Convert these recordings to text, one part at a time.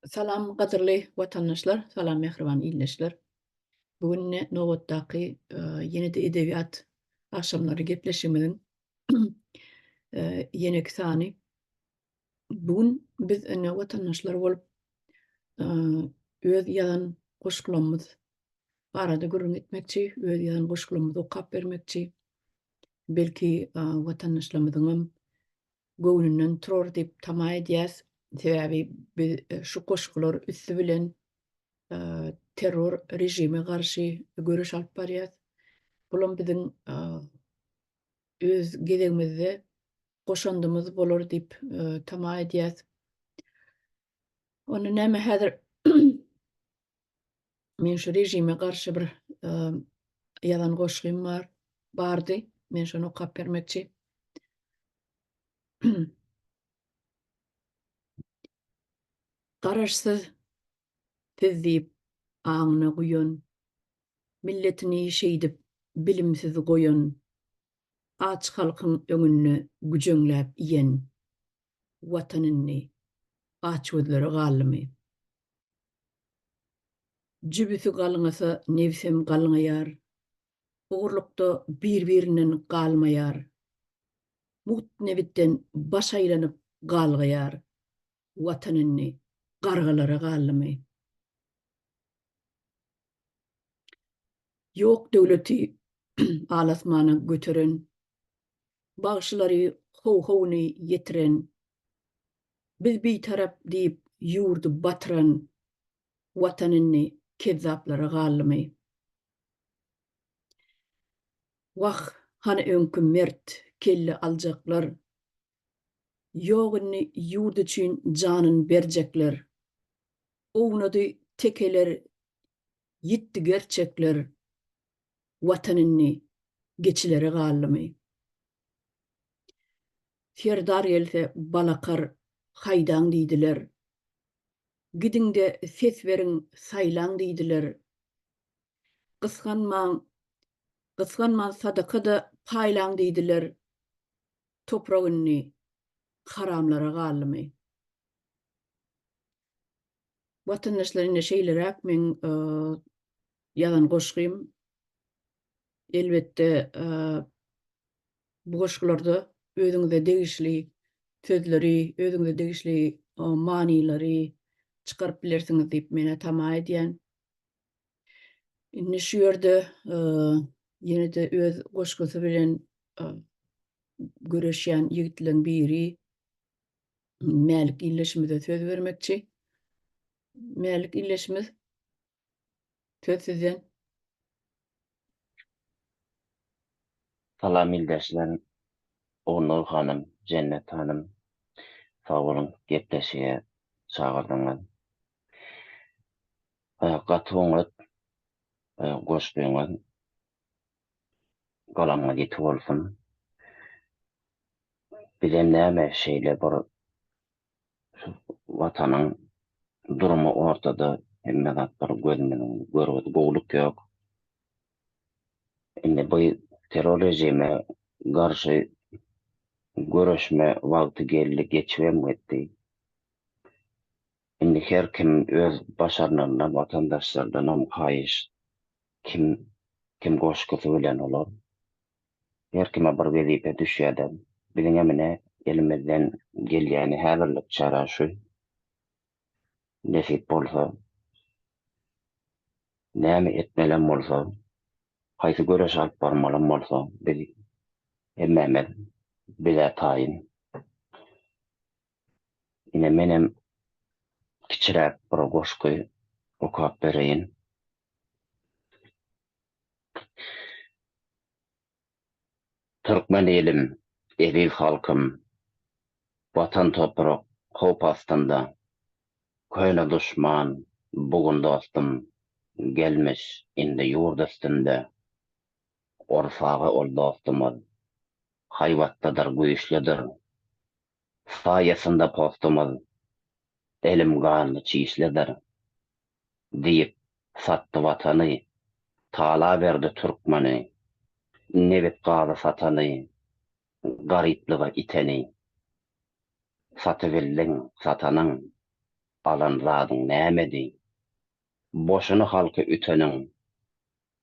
Salam gadyrly watandaşlar, salam mähriban ildeşler. Bu gün ine nobatdaky ýene-de edebiýat agşamlary gepleşigimiziň ýeneki sany. Bu gün biz ine watandaşlar bolup öz ýazan goşgularymyz barada gürrüň etmekçi, öz ýazan goşgularymyzy okap bermekçi. Belki watandaşlarymyzyňam göwnünden turar diýip tama edýäs. Sebäbi biz şu goşgular üsti bilen terror režime garşy göreş alyp barýas. Bulam biziň öz gezegimizde goşandymyz bolar diýip tama edýäs. Onda näme häzir men şu režime garşy bir ýazan goşgym bar, bardy. Men şony okap bermekçi. Garaşsyz siz diýip aňyna guýan, Milletini şeýdip bilimsiz goýan, Aç halkyň öňünde güjeňläp iýen, Watan indi açgözlere galdymy? Jübüsi galňasa nebsem galňaýar, Ogurlykda bir-birinden galmaýar. Mugt nebitden baş aýlanyp galgaýar. Watan indi gargalara galdymy? Ýok döwleti al-asmana göteren, Bagşylary how-howuny ýetiren, Biz bitarap diýip ýurdy batyran, Watan indi kezzaplara galdymy? Wah, hany öňki mert kelle aljaklar, Ýok indi ýurt üçin janyn berjekler. Ownady tekeler, ýitdi gerçekler, Watan indi geçilere galdymy? Serdar gelse balakar haýdaň diýdiler. Gidiň-de ses beriň saýlaň diýdiler. Gysganmaň, gysganman sadaka-da paýlaň diýdiler. Toprak indi haramlara galdymy? Watandaşlar indi şeýleräk meň ýazan goşgym. Elbetde bu goşgularda özüňize degişli sözleri, özüňize degişli manylary çykaryp bilersiňiz diýip menä tama edýän. Indi şu ýerde ýene-de öz goşgusy bilen göreşýän ýigitleň biri Mälik ildeşimize söz bermekçi. Mälik ildeşimiz söz sizden. Salam ildeşler Ogulnur hanym Jennet hanym sag boluň gepleşige çagyrdyňyz. Gaty oňat goşgyňyz galamyňyz ýiti bolsun. Bizem näme şeýle bir şu watanyň durumy ortada hemme zat bir gözümiziň görgüsi gowulyk ýok. Indi bu terror režime garşy göreşme wagty geldi geçibem gitdi. Indi her kim öz başarnygyndan watandaşlardanam haýyş kim kim goşgusy bilen olar her kime bir wezipe düşýädä biziňem ine elimizden gelýäni häzirlik çäre şu nesip bolsa näme etmelem bolsa haýsy göreş alyp barmalam bolsa biz hemmämiz bizä taýyn. Ine menem kiçiräk bir goşgy okap bereýin. Türkmen ilim, eziz halkym, Watan toprak howp astynda. Köne duşman bu gün dostum, Gelmiş indi ýurt üstünde. Orsaga ol dostumyz, Haýbatlydyr, güýçlüdir. Saýasynda postumyz elim ganly çişlidir. Diýip, satdy Watany, talaberdi türkmeni, nebit-gazy satany, garyplyga iteni. Satybildiň satanyň. Alan zadyň nämedi? Boşuna halky üteniň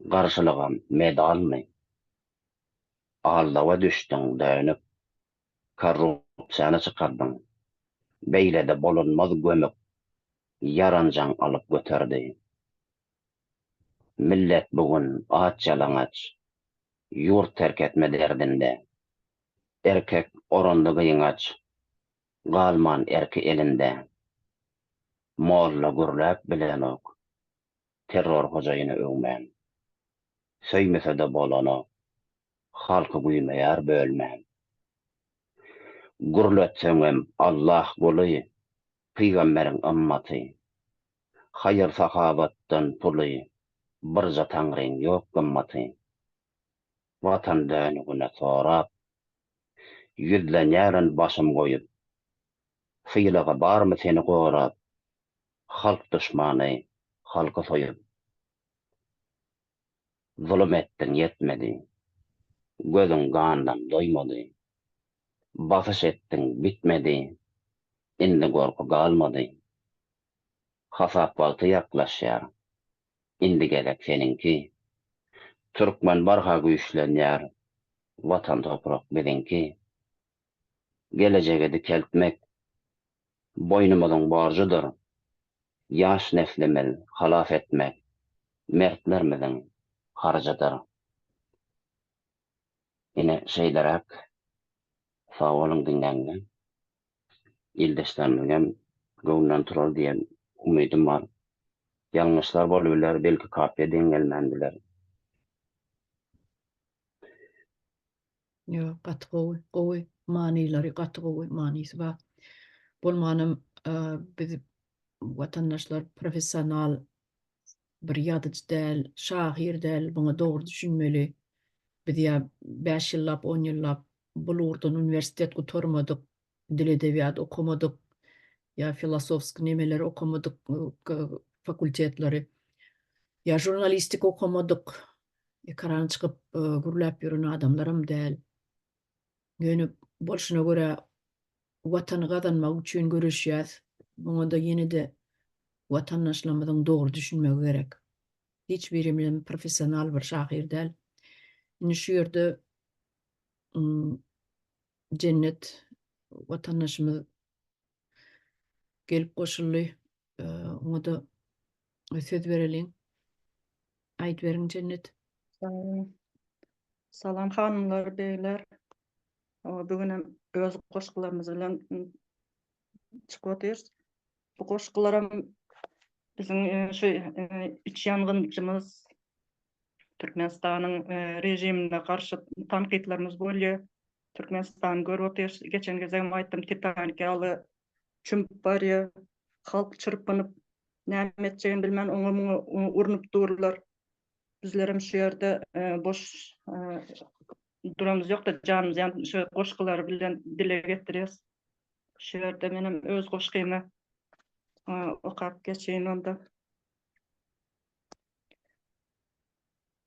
garşylygam medalmy? Aldawa düşdüň dönük, korrupsiýany çykardyň. Beýlede bolunmaz gömük, ýaranjaň alyp göterdi. Millet bu gün aç-ýalaňaç, ýurt terk etme derdinde. Erkek orandy gyňaç, galman erki elinde. Molla gürläp bilenok, terror hojaýyny öwmän. Söýmese-de bolanok, halky güýmeýär bölmän. Gürletseňem Allah guly, pygamberiň ymmaty. Haýyr-sahawatdan puly, birje Taňryň ýok gymmaty. Watan dönügine sorap, Ýüzlenýärin başym goýup. Sylagy barmy seni gorap, Halk duşmany halky soýup. Zulum etdiň ýetmedi, Gözüň gandan doýmady. Basyş etdiň bitmedi, Indi gorky galmady. Hasap wagty ýaklaşýar, Indi gezek seniňki. Türkmen barha güýçlenýär, Watan toprak biziňki. Gelejegi dikeltmek boýnumyzyň borjudyr. Ýaş neslimiz halas etmek mertlerimiziň harjydyr. Ine şeýleräk. Sag boluň diňläňize. Ildeşlerimiziňem göwnünden turar diýen umydym bar. Ýalňyşlar bolubiler, belki kapyýa deň gelmän biler. Ýok, gaty gowy, gowy manylary gaty gowy manysy bar. Bolmanam biz watandaşlar professional bir ýazyjy däl, şahyr däl, muňa dogry düşünmeli. Biz ýa 5 ýyllap, 10 ýyllap bul ugurdan uniwersitet gutarmadyk, dil edebiýat okamadyk, ýa filosofski nemeleri okamadyk, fakultetleri, ýa žurnalistika okamadyk, ekrana çykyp gürläp ýören adamlaram däl. Ýöne bolşuna görä Watany gazanmak üçin göreşýäs. Muňa-da ýene-de watandaşlarymyzyň dogry düşünmegi gerek. Hiç birimizem professional bir şahyr däl. Indi şu ýerde Jennet watandaşymyz gelip goşuldy. Oňa-da söz bereliň. Aýdyberiň Jennet. Salam hanymlar, begler. Bu gün hem öz goşgularymyz bilen çykyp otyrys. Bu goşgularam biziň şu iç ýangynjymyz Türkmenistanyň režimine garşy tankytlarymyz bolýar. Türkmenistany görüp otyrys. Geçen gezegem aýtdym, Titanik ýaly çümüp barýar. Halk çyrpynyp, näme etjegini bilmän oňa-muňa urnup durlar. Bizlerem şu ýerde boş duramyz ýok-da, janymyz ýanyp şu goşgulary bilen dile getirýäs. Şu ýerde menem öz goşgymy okap geçeýin onda.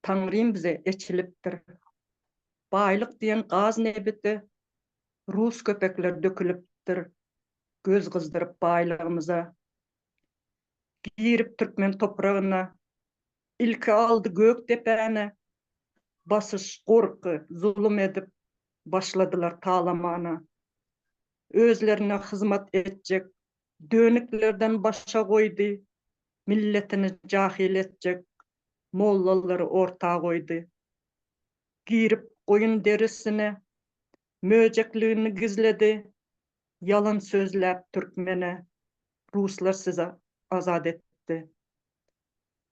Taňrym bize eçilipdir. Baýlyk diýen gaz nebiti rus köpekler dökülipdir. Göz gyzdyryp baýlygymyza. Girip türkmen topragyna, ilki aldy gök depäni, Basyş, gorky, zulum edip, başladylar talamana. Özlerine hyzmat etjek, dönüklerden başa goýdy, Milletini jahyl etjek, mollalary orta goýdy. Girip goýun derisine, möjekligini gizledi, Ýalan sözläp türkmene, ruslar sizi azat etdi.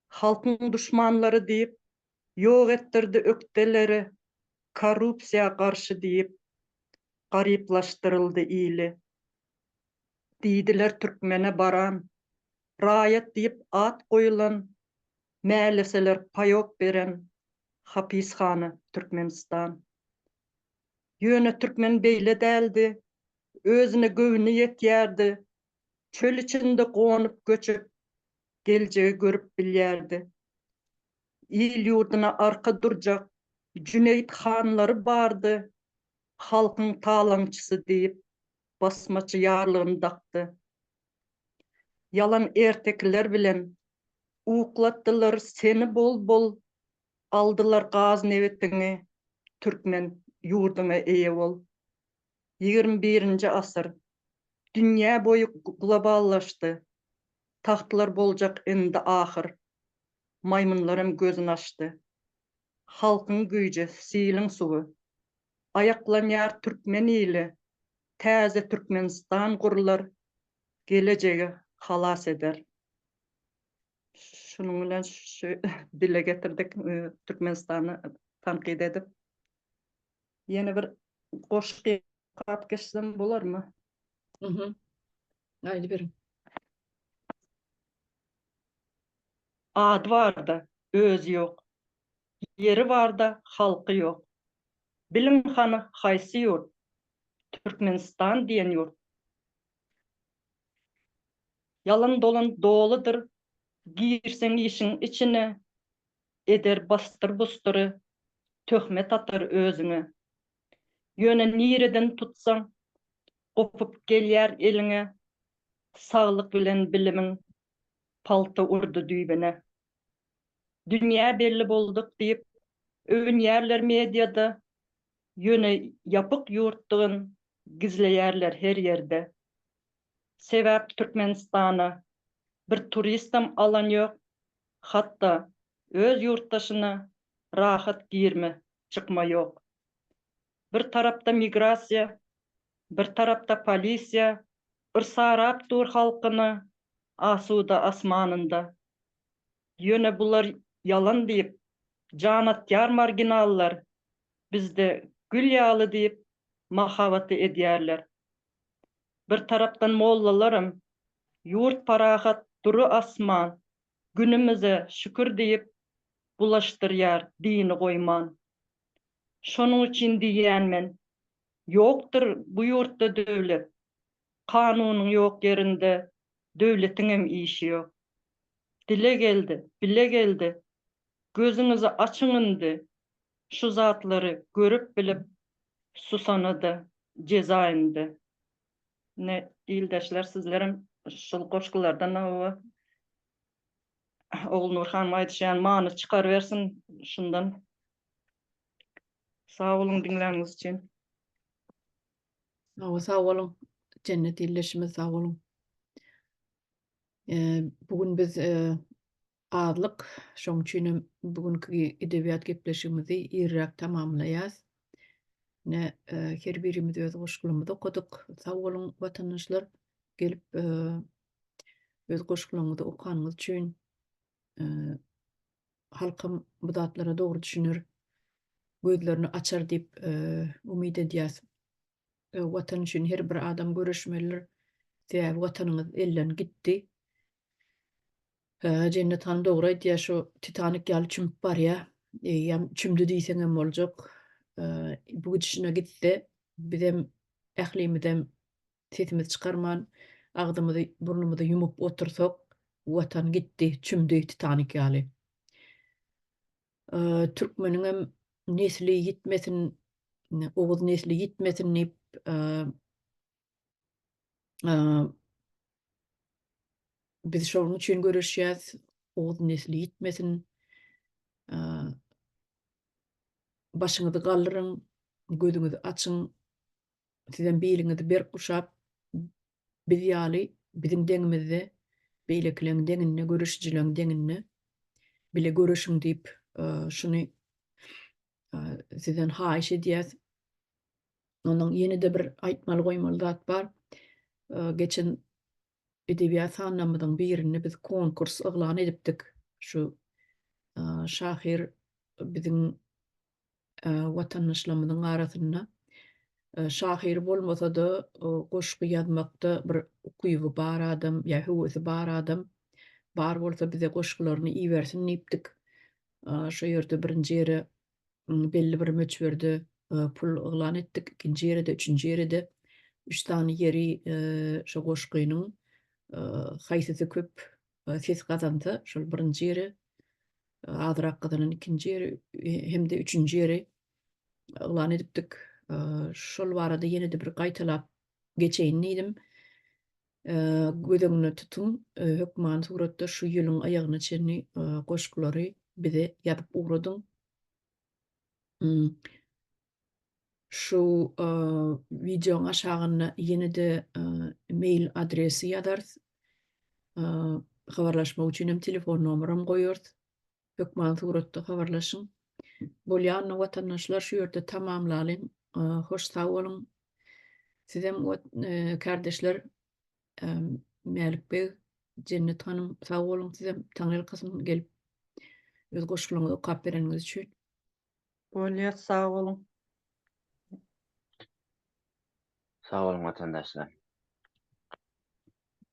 Halkyň duşmanlary diýip, ýok etdirdi ökdeleri, korrupsiýa garşy diýip, garyplaşdyryldy ili. Diýdiler türkmene baran, raýat diýip at goýulan, mäleseler paýok beren hapishana Türkmenistan. Ýöne türkmen beýle däldi. Özüne göwni ýetýärdi. Çöl içinde gonup-göçüp, geljegi görüp bilýärdi. Il-ýurduna arka durjak Jüneýit hanlary bardy. Halkyň talaňçysy diýip, basmaçy ýarlygyny dakdy. Ýalan ertekiler bilen uklatdylar seni bol-bol aldylar gaz nebitiňi türkmen ýurduňa eýe bol. 21-nji asyr. Dünýä boýy globallaşdy. Tagtlar boljak indi ahyr. Maýmynlaram gözüni açdy. Halkyň güýji, siliň suwy. Aýaklanýar türkmen ili. Täze Türkmenistan gurlar. Gelejegi halas eder. Şunuň bilen şu dile getirdik Türkmenistany tankyt edip. Ýene bir goşgy okap geçsem bolarmy? Mhm. Aýdyberiň. Ady bar-da, özi ýok. Ýeri bar-da, halky ýok. Biliň hany haýsy ýurt? Türkmenistan diýen ýurt. Ýalan-dolan doludyr, girseň işiň içine, eder basdyr-busdury, töhmet atar özüňe. Ýöne nireden tutsaň, gopup gelýär eliňe, saglyk bilen bilimiň palta urdy düýbüne. Dünýä belli bolduk diýip, öwünýärler mediada, Ýöne ýapyk ýurtdygyn gizleýärler her ýerde. Sebäp Türkmenistana bir turistam alan ýok, hatda öz ýurtdaşyna rahat girme çykma ýok. Bir tarapda migrasiýa, bir tarapda polisiýa yrsarap dur halkyny asuda asmanynda. Ýöne bular ýalan diýip jan atýar marginallar Bizde gül ýaly diýip mahabaty edýärler. Bir tarapdan mollalaram ýurt parahat dury asman günümize şükür diýip bulaşdyrýar dini goýman. Şonuň üçin diýýän men ýokdur bu ýurtda döwlet kanunyň ýok ýerinde döwletiňem işi ýok. Dile geldi bile geldi gözüňizi açyň indi Şu zatlary görüp bilip susana-da jeza indi. Ine ildeşler sizlerem şul goşgulardan hawa Ogulnur hanym aýdyşy ýaly many çykarybersin şundan. Sag boluň diňläniňiz üçin. Hawa sag boluň Jennet ildeşimiz sag boluň. Bu gün biz azlyk, şoň üçin hem bu günki edebiýat gepleşigimizi irräk tamamlaýas. Ine, her birimiz öz goşgularymyzy okadyk. Sag boluň, watandaşlar, gelip öz goşgularyňyzy okanyňyz üçin. Halkam bu zatlara dogry düşüner, gözlerini açar diýip umyt edýäs. Watan üçin her bir adam göreşmelidir. Sebäbi watanyňyz elden gitdi. Jennet hanym dogry aýdýar, şu Titanik ýaly çümüp barýar. Eýýäm çümdi diýseňem boljak. Bu gidişine gitse, bizem ählimizem sesimizi çykarman, agzymyzy, burnumyzy ýumup otursak, watan gitdi, çümdi Titanik ýaly. Türkmeniňem nesli ýitmesin, oguz nesli ýitmesin diýip biz şonuň üçin göreşýäs, oguz nesli ýitmesin. Başyňyzy galdyryň, gözüňizi açyň, Sizem biliňizi berk guşap, biz ýaly biziň deňimizde, beýlekileň deňinde, göreşijileň deňinde bile göreşiň diýip, şuny sizden haýyş edýäs. Ondan ýene-de bir aýtmaly goýmaly zat bar. Geçen edebiýat sanlarymyzyň birinde biz konkurs yglan edipdik. Şu şahyr biziň watandaşlarymyzyň arasynda şahyr bolmasa-da goşgy ýazmakda bir ukyby bar adam ýa höwesi bar adam bar bolsa bize goşgularyny ibersin diýipdik. Şo ýerde birinji ýere belli bir möçberde pul yglan etdik, ikinji ýere-de, üçünji ýere-de üç sany ýeri şo goşgynyň haýsysy köp ses gazansa, şol birinji ýere azrak gazanan ikinji ýeri hem-de üçünji ýeri yglan edipdik. Şol barada ýene-de bir gaýtalap geçeýin diýdim. Göz öňünde tutuň, hökmany suratda şu ýylyň aýagyna çenli goşgulary bize ýazyp ugradyň. Şu wideoň aşagynda ýene-de mail adresi ýazarys. Habarlaşmak üçin hem telefon nomeram goýarys. Hökman suratda habarlaşyň. Bolýa onda watandaşlar şu ýerde tamamlalyň. Hoş sag boluň. Sizem kardeşler Mälik beg, Jennet hanym sag boluň sizem Taňryýalkasyn gelip öz goşgularyňyzy okap bereniňiz üçin. Bolýa sag boluň. Sag boluň watandaşlar.